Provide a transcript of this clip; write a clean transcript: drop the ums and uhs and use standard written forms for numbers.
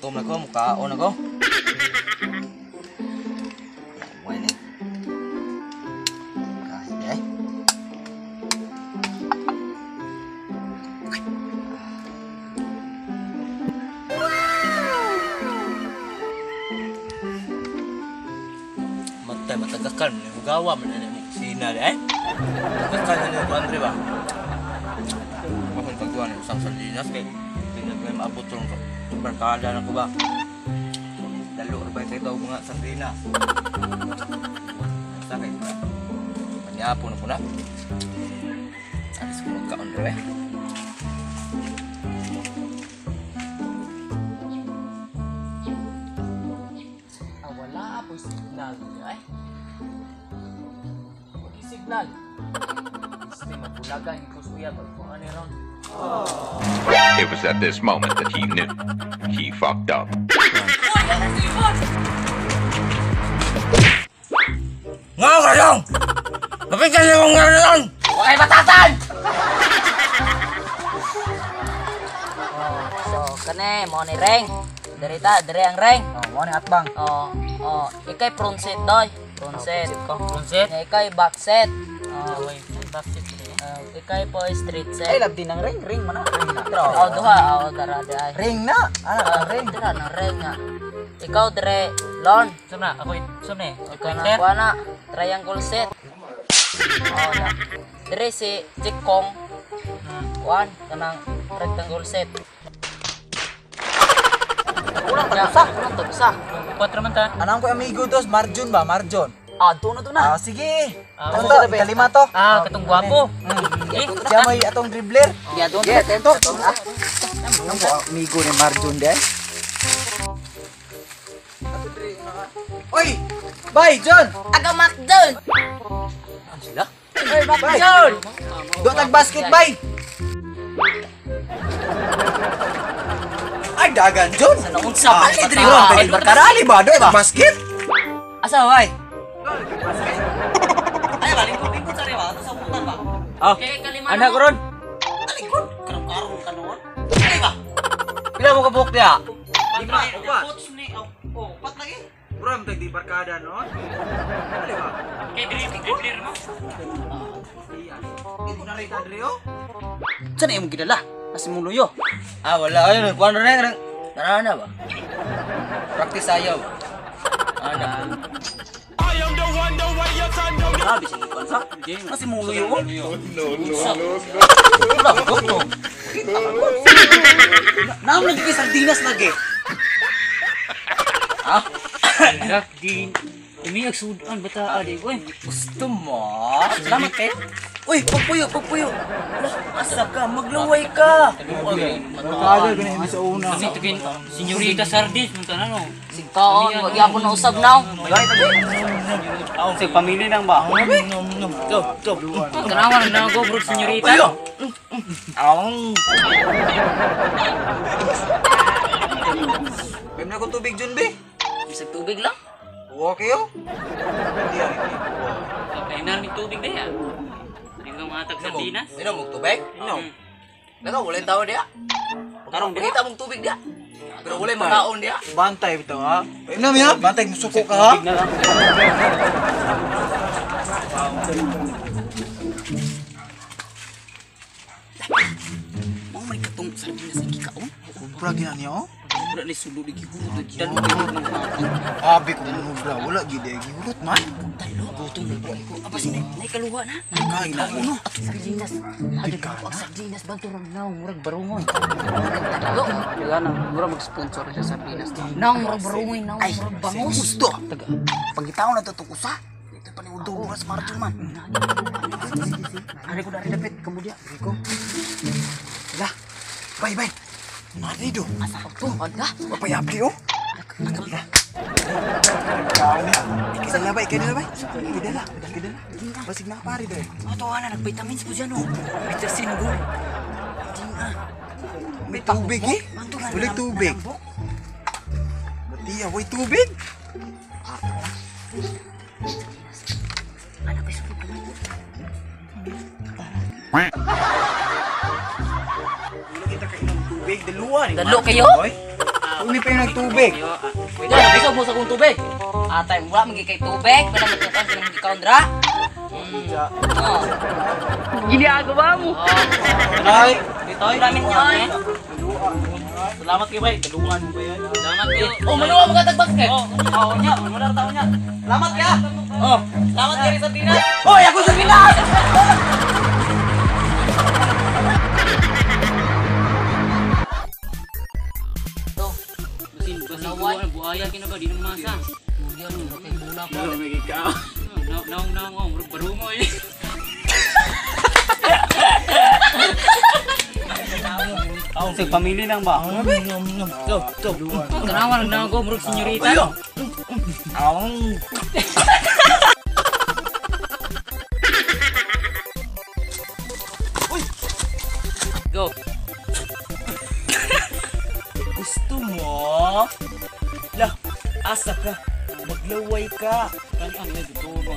Gutom na ko, mukaon ako. Wala ni. Ah, eh. Matay matagakan ni hugawa man ni mo kusina di eh. Tagakan na ni ko Andre ba. Akong pagkuha ni usang sardinas kay hindi na maabot tong barkada na ko ba. Dalo ra ba kayo mga sardinas. Sa kay panyapon na ko na. Alis ko magkaon re. Ah, wala po signal ay. Wala signal. Gusto mabulagan ko suya pag kung ano ron. It was at this moment that he knew. He fucked up. Nga kayong! Bakit kayo kong ngayon? Huwag kayo batasan! Oh, so kane mo ni Reng. Diri ta, diri ang Reng. Oh, mo ni atbang. Oh, oh, ikay front seat doy. Front seat. Front seat. Nya ikay back seat. Oh, Wait, back seat. Ikay po street Ay, set. lab din ang ring, ring man na. Ring na. Oh, duha, oh, dara di ay. Ring na. Ano, Ah, ring. Dira na ring nga. Ikaw dire lon. Sumna, ako sumna. Ikaw na kuha na triangle set. Oh, na. Dire si Jikong. Kuan kanang rectangle set. Kulang tag-usa. Kulang tag-usa. Kwatro man ta. Anong ko amigo dos, Marjun ba? Marjun. Ah, doon na doon na. Ah, sige. Ah, Ano to? Kalima to. Ah, katong gwapo. Eh, Siya may atong dribbler. Yeah, doon. Yeah, tento. Anong ko amigo ni Marjun de? Oy! Bye, John! Aga Macdon. Ano sila? Oy, Macdon. Do tag basket, bye! Ay, dagan, John! Sa naunsa pa Ay, diri ba? Pwede barkarali ba? Do basket? Asa bay? Ay, lingkod-lingkod sa rewa. Ato sa butan ba? Ah, Okay, kalima anak ko ron. Lingkod. Karong-karong ka noon. Ay ba? Pila mo kabuok diha? Lima, upat. Coach ni, oh, upat lagi. Bro, tag di barkada, no? Dali ba? Kay dribbler mo. Iko na rin Andreo. Saan imong gidala? Nasa imong luyo. Ah, wala. Ayun, kuan ron eh. Tara na ba? Practice ayaw. Ana. Grabe sa ikuan sa. Nasa imong luyo. No, no, no. Wala ko to. Naam lagi kay sardinas lagi. Ah, Rak din. Umi agsudan bata adi ko. gusto mo? Salamat kayo. Uy, pagpuyo, pagpuyo. Asa ka, magluway ka. Barkada, ganun sa una. Kami tukin senyorita Sardis mun tanan no. Sigkaon, wag yapon na usab now. Sa pamilya nang ba? Go, go. Tanawan na go bro senyorita. Ang Bim na kong tubig, John, be. Bisag tubig lang. Okay, oh. Kainan ni tubig daya. Di ka mga tag sardinas. Inom mo tubig? Inom. Naka wala tao diha. Karong Pakita mong tubig diha. Pero wala makaon diha. Bantay bitaw, ha? Bim na, ha? Bantay, musuko ka, ha? Mao man katong sardinas ang gikaon. Ubra gina niya, oh. Wala ni sulod ni gihurot na gidan. Abi ko mo ubra, wala gid eh gihurot man. Talo, gutom na ba ko. Aba sini, nay kaluha na. Kain na ko no. Sardinas. Ada ka sardinas banturang naw murag barungoy. Talo. Kailangan na mura mag-sponsor siya sardinas. Naw murag barungoy, naw murag bangos. Gusto. Taga. Pangitaon na to tong usa. Ito pa ni Udo bukas Marjun man. Ari ko dari dapit kamu dia. Ko. Lah. Bay bay. Mari do. Asa tuhod ka? Papayabli oh. Lah. Kidala bay, kidala bay. Kidala, kidala. Basig na pare do. Ato ana nag-vitamins po siya no. Vitamin go. May tubig eh. Wala tubig. Batiya, way tubig. Ana pa sulod ka. Wala kita kainom tubig, daluwa ni. Dalo kayo? Oy. Uli pa yung nagtubig. Wait, bisog mo sa kong tubig. Atay, wala man kay tubig, wala man tukan sa imong gikaundra. Oh. Ginagawa mo. Ay, dito ay. Salamat niyo ay. Salamat kay bay. Tulungan mo ba yan? Salamat kayo. Oh, manuwa mo ka tag basket. Oh, oh nya, wala ra taon nya. Salamat ka. Oh, salamat kay sa Pinas. Hoy, ako sa Pinas. To. Basin basin buwan buaya kina ba di na masa. Mugian mo kay bula ko. Naong naong naong oh, murag barungo eh. Sa pamilya lang ba? Go, go. Tanawa lang naong ko murag senyorita. Awang. Go. Gusto mo? Lah, asa ka? Maglaway ka. Kan ang dito ba?